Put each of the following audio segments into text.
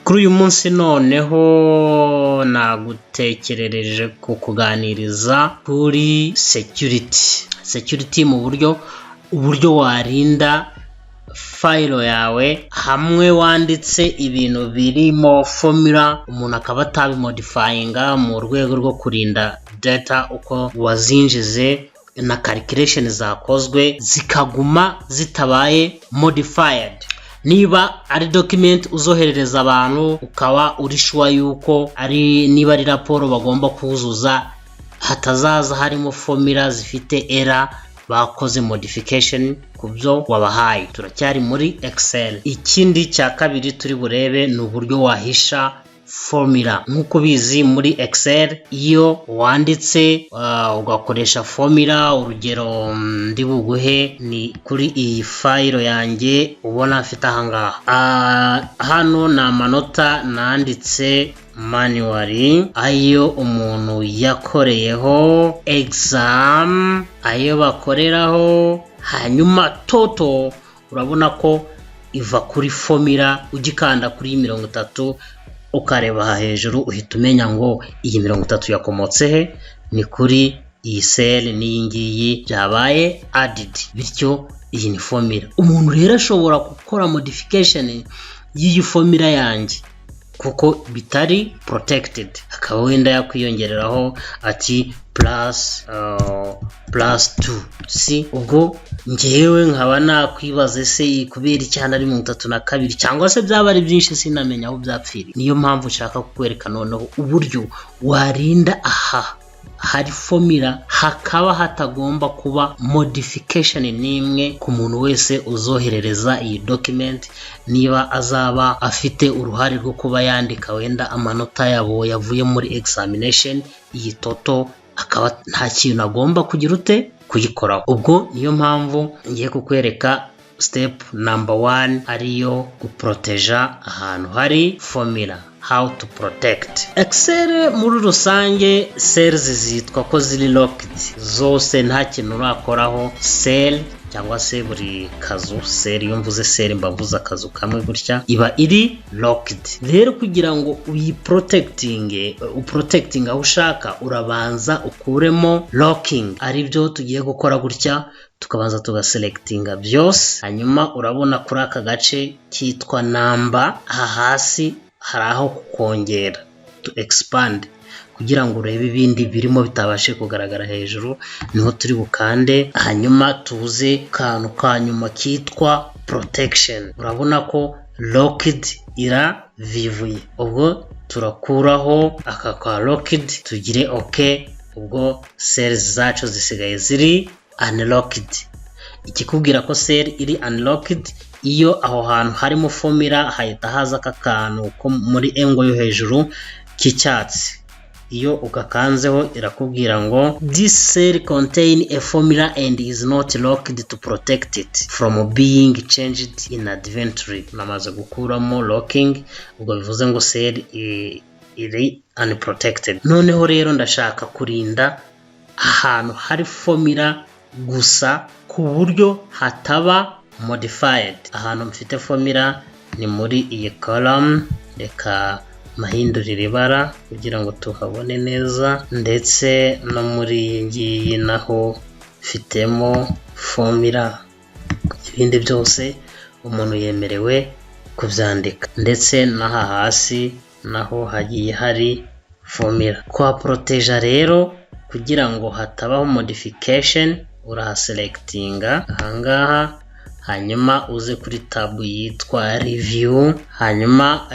Kuri uyu munsi noneho nagutekerereje kukuganiriza kuri security mu buryo warinda file yawe hamwe wanditse ibintu birimo formula, umuntu akaba atabimodifyinga, mu rwego rwo kurinda data uko wazinjize na calculation zakozwe zikaguma zitabaye modified. Niba ari document uzoherereza abantu, ukaba uri sure yuko ari niba ari raporo bagomba kuzuza, hatazaza harimo formula zifite error, bakoze modification ku byo wabahaye. Turacyari muri Excel. Ikindi cya kabiri turi burebe ni uburyo wahisha formula. Nk'uko ubizi, muri Excel iyo wanditse ugakoresha formula, urugero ndi buguhe ni kuri iyi file yanjye ubona mfite ahangaha. Hano ni amanota nanditse manually, ayo umuntu yakoreyeho exam, ayo bakoreraho, hanyuma total urabona ko iva kuri formula. Ugikanda kuri 30 ukareba aha hejuru, uhita umenya ngo iyi 30 yakomotse he? Ni kuri iyi cell n'iyi ngiyi byabaye added, bityo iyi ni formula. Umuntu rero ashobora gukora modification y'iyi formula yanjye kuko bitari protected, akaba wenda yakwiyongereraho ati plus 2 si ubwo ngewe nkaba nakwibaza: ese kubera icyana ari 32, cyangwa se byaba ari byinshi sinamenya aho byapfiriye? Niyo mpamvu nshaka kukwereka noneho uburyo warinda aha hari formula, hakaba hatagomba kuba modification n'imwe ku muntu wese uzoherereza iyi document, niba azaba afite uruhare rwo kuba yandika wenda amanota yabo yavuye muri examination, iyi total akaba nta kintu agomba kugira ute kuyikoraho. Ubwo niyo mpamvu ngiye kukwereka step number one, ariyo guproteja ahantu hari formula, how to protect Excel. Muri rusange cells zitwa ko ziri locked zose, nta kintu urakoraho. Cell cyangwa se buri kazu, cell, iyo mvuze cell mba mvuze akazu kamwe gutya, iba iri locked. Rero kugira ngo uyiprotectinge, uprotecting aho ushaka, urabanza ukuremo locking, aribyo tugiye gukora gutya. Tukabanza tugaselectinga byose, hanyuma urabona kuri aka gace kitwa namba aha hasi hari aho kongera, to expand, kugira ngo urebe ibindi birimo bitabashe kugaragara hejuru, niho turi bukande. Hanyuma tuze kantu ka nyuma kitwa protection. Urabona ko locked iravivuye. Ubwo turakuraho aka ka locked, tugire ok. Ubwo cells zacu zisigaye ziri unlocked. Ikikubwira ko cell iri unlocked, iyo aho hantu harimo formula hahita haza aka kantu ko muri angle yo hejuru k'icyatsi. Iyo ugakanzeho irakubwira ngo "This cell contain a formula and is not locked to protect it from being changed inadvertently." Namaze gukuramo locking, ubwo bivuze ngo cell iri unprotected. Noneho rero ndashaka kurinda ahantu hari formula gusa ku buryo hataba modified. Ahantu mfite formula ni muri iyi column. Reka mahindurire ibara kugira ngo tuhabone neza, ndetse no muri iyi ngiyi naho mfitemo formula. Ibindi byose umuntu yemerewe kubyandika, ndetse n'aha hasi naho hagiye hari formula. Kuhaporoteja rero kugira ngo hatabaho modification, urahaselectinga ahangaha, hanyuma uze kuri tab yitwa review. Hanyuma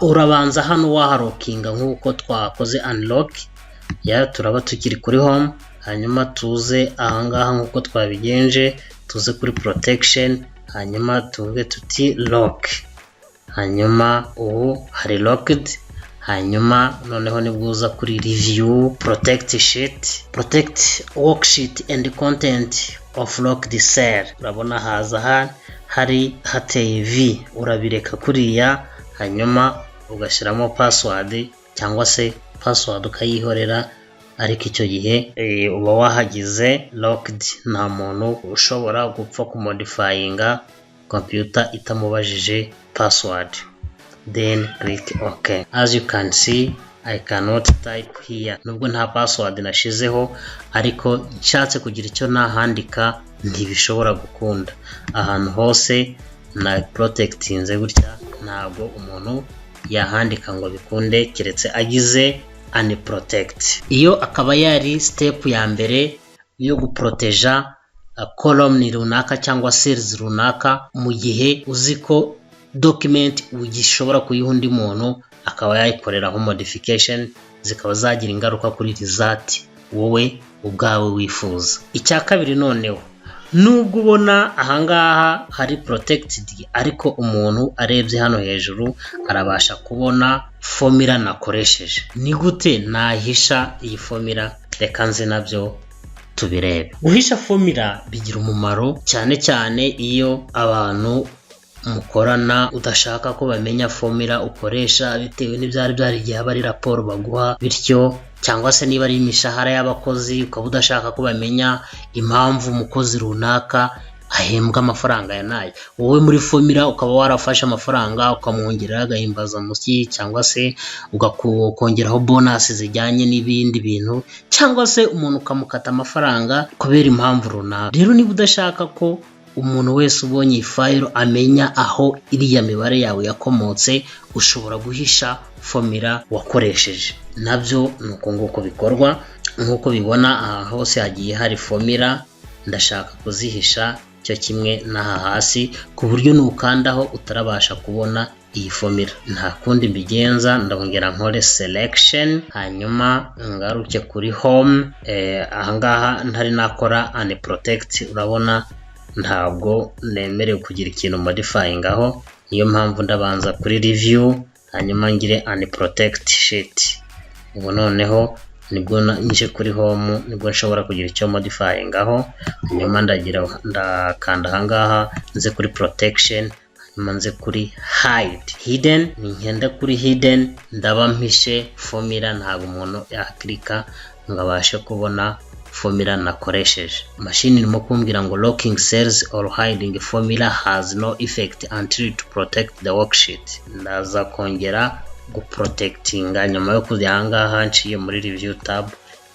urabanza hano wahalockinga nk'uko twakoze unlock ya, turaba tukiri kuri home. Hanyuma tuze ahangaha nk'uko twabigenje, tuze kuri protection, hanyuma tuvuge tuti lock. Hanyuma ubu hari locked. Hanyuma noneho nibwo uza kuri review, protect sheet, protect worksheet and content of locked cell. Urabona haza hari hateye V, urabireka kuriya, hanyuma ugashyiramo password cyangwa se password ukayihorera, ariko icyo gihe uba wahagize locked, nta muntu ushobora gupfa kumodifyinga computer itamubajije password. then click OK. As you can see, I cannot type here. Nubwo nta password nashizeho, ariko nshatse kugira icyo nahandika ntibishobora gukunda. Ahantu hose na protectinze gutya, ntabwo umuntu yahandika ngo bikunde, keretse agize unprotect. Iyo akaba yari step ya mbere yo guproteja column runaka cyangwa cells runaka, mu gihe uzi ko document ugishobora kuyiha undi muntu akaba yayikoreraho modification, zikaba zagira ingaruka kuri result wowe ubwawe wifuza. Icya kabiri noneho, nubwo ubona ahangaha hari protected, ariko umuntu arebye hano hejuru arabasha kubona formula nakoresheje. Ni gute nahisha iyi formula? Reka nzi nabyo tubirebe. Guhisha formula bigira umumaro cyane cyane iyo abantu mukorana udashaka ko bamenya formula ukoresha, bitewe n'ibyari byari igihe aba ari raporo baguha bityo, cyangwa se niba ari imishahara y'abakozi, ukaba udashaka ko bamenya impamvu umukozi runaka ahembwa amafaranga ya nayo, wowe muri formula ukaba warafashe amafaranga ukamwongerera agahimbazamusyi, cyangwa se ukongeraho bonus zijyanye n'ibindi bintu, cyangwa se umuntu ukamukata amafaranga kubera impamvu runaka. Rero niba udashaka ko umuntu wese ubonye iyi file amenya aho iriya mibare yawe yakomotse, ushobora guhisha formula wakoresheje. Nabyo ni uko nguko bikorwa. Nk'uko bibona, aha hose hagiye hari formula, ndashaka kuzihisha cyo kimwe n'aha hasi, ku buryo nukandaho utarabasha kubona iyi formula. Nta kundi mbigenza, ndongera nkore selection, hanyuma ngaruke kuri home. Ahangaha ntari nakora unprotect, urabona ntabwo nemerewe kugira ikintu modifying aho. Niyo mpamvu ndabanza kuri review, hanyuma ngire unprotect sheet. Ubu noneho nibwo nje kuri home, nibwo nshobora kugira icyo modifying aho. Hanyuma ndagira ndakanda ahangaha, nze kuri protection, hanyuma nze kuri hide hidden. Ninkanda kuri hidden, ndaba mpishe formula, ntabwo umuntu yakirika ngo abashe kubona formula nakoresheje. Mashini irimo kumbwira ngo "Locking cells or hiding formula has no effect until to protect the worksheet." Ndaza kongera guprotectinga nyuma yo kujya ahangaha nciye muri review tab,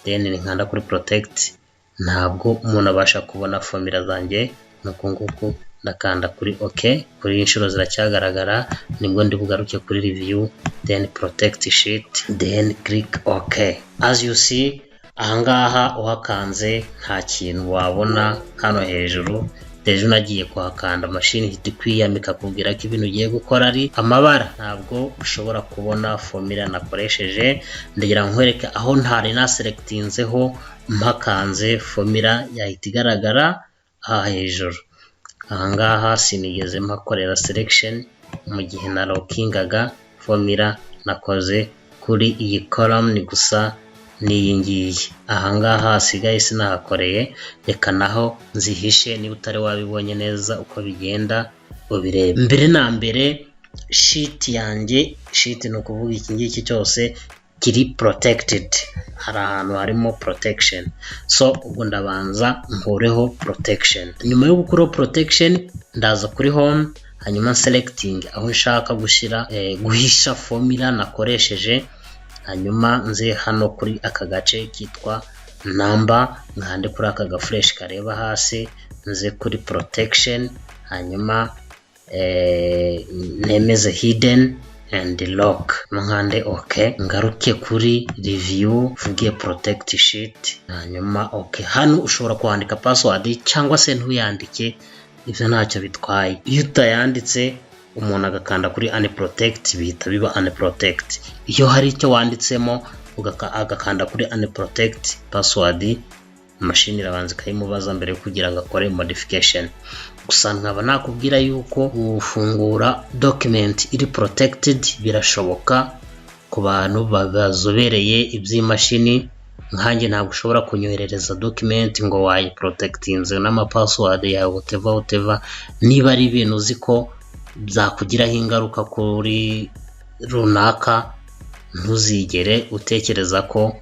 then nkanda kuri protect, ntabwo umuntu abasha kubona formula zanjye. Nuku nguku ndakanda kuri OK. Kuri iyi nshuro ziracyagaragara, nibwo ndi bugaruke kuri review, then protect sheet, then click OK. As you see, ahangaha uhakanze nta kintu wabona hano hejuru. Ejo unagiye kuhakanda, mashini ihita ikwiyama ikakubwira ko ibintu ugiye gukora ari amabara, ntabwo ushobora kubona formula nakoresheje. Ndagira ngo nkwereke aho ntari naselectinzeho, mpakanze formula yahita igaragara aha hejuru. Ahangaha sinigeze mpakorera selection mu gihe na lockingaga formula, nakoze kuri iyi column gusa n'iyi ngiyi. Ahangaha hasigaye sinahakoreye, reka naho nzihishe. Niba utari wabibonye neza uko bigenda, ubirebe. Mbere na mbere sheet yanjye, sheet ni ukuvuga iki ngiki cyose kiri protected, hari ahantu harimo protection. So ubwo ndabanza nkureho protection. Nyuma yo gukuraho protection, ndaza kuri home, hanyuma selecting aho nshaka gushyira guhisha formula nakoresheje, hanyuma nze hano kuri aka gace kitwa number, nkande kuri aka gaflèche kareba hasi, nze kuri protection, hanyuma nemeze hidden and lock, nkande OK, ngaruke kuri review, mvuge protect sheet, hanyuma OK. Hano ushobora kwandika password cyangwa se ntuyandike, ibyo ntacyo bitwaye. Iyo utayanditse, umuntu agakanda kuri unprotect, bihita biba unprotect. Iyo hari icyo wanditsemo agakanda kuri unprotect, password mashini irabanza ikayimubaza mbere yo kugira ngo akore modification. Gusa nkaba nakubwira yuko gufungura document iri protected birashoboka ku bantu bazobereye iby'imashini. Nkanjye ntabwo ushobora kunyoherereza document ngo wayiprotectinze n'amapassword yawe, whatever whatever. Niba ari ibintu uzi ko byakugiraho ingaruka kuri runaka, ntuzigere utekereza ko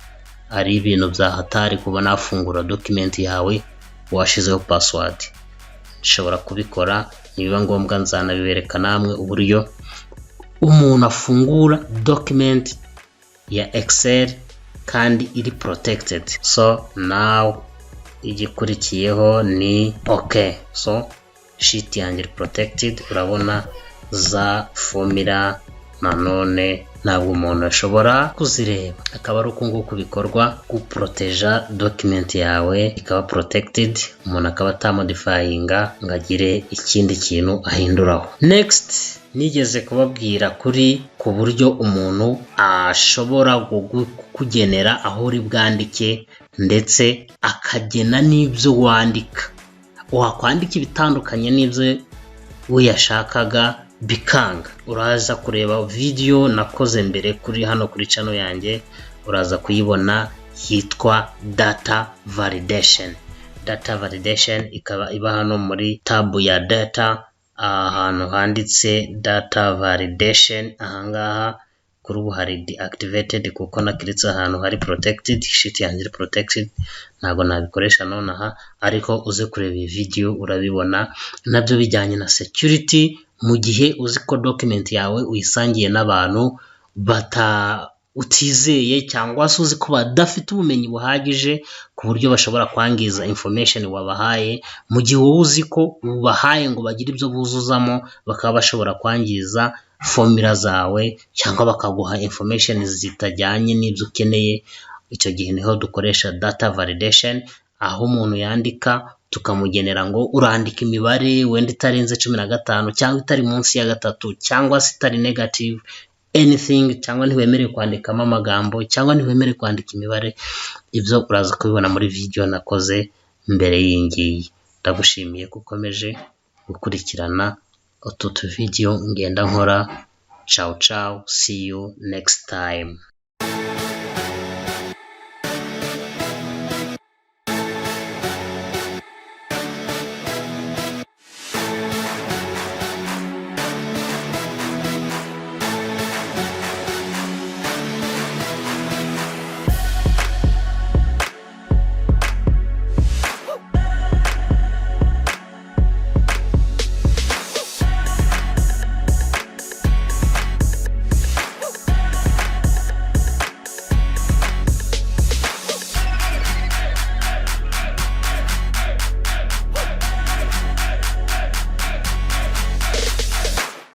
ari ibintu bya hatari kuba nafungura document yawe washizeho password. Nshobora kubikora, nibiba ngombwa nzanabibereka namwe uburyo umuntu afungura document ya Excel kandi iri protected. So now igikurikiyeho ni OK. So sheet yanjye iri protected. Urabona za formula nanone ntabwo umuntu ashobora kuzireba. Akaba ari uku nguku bikorwa, guprotecta document yawe ikaba protected, umuntu akaba atamodifyinga ngo agire ikindi kintu ahinduraho. Next, nigeze kubabwira kuri ku buryo umuntu ashobora kugenera aho uri bwandike, ndetse akagena n'ibyo wandika. Wakwandika ibitandukanye n'ibyo we yashakaga bikanga. Uraza kureba video nakoze mbere kuri hano kuri channel yanjye, uraza kuyibona, yitwa data validation. Data validation ikaba iba hano muri tab ya data, ahantu handitse data validation. Ahangaha kuri ubu hari deactivated kuko naclickitse ahantu hari protected, sheet yanjye iri protected, ntabwo nabikoresha nonaha. Ariko uze kureba iyi video urabibona, nabyo bijyanye na security. Mu gihe uzi ko document yawe uyisangiye n'abantu bata utizeye, cyangwa se uzi ko badafite ubumenyi buhagije ku buryo bashobora kwangiza information wabahaye, mu gihe wowe uzi ko ubahaye ngo bagire ibyo buzuzamo bakaba bashobora kwangiza formula zawe cyangwa bakaguha information zitajyanye n'ibyo ukeneye, icyo gihe niho dukoresha data validation, aho umuntu yandika tukamugenera ngo urandika imibare wenda itarenze 15, cyangwa itari munsi ya 3, cyangwa se itari negative anything, cyangwa ntiwemerewe kwandikamo amagambo, cyangwa ntiwemerewe kwandika imibare. Ibyo uraza kubibona muri video nakoze mbere y'iyi ngiyi. Ndagushimiye ko ukomeje gukurikirana utu tuvideyo ngenda nkora. Ciao ciao, see you next time.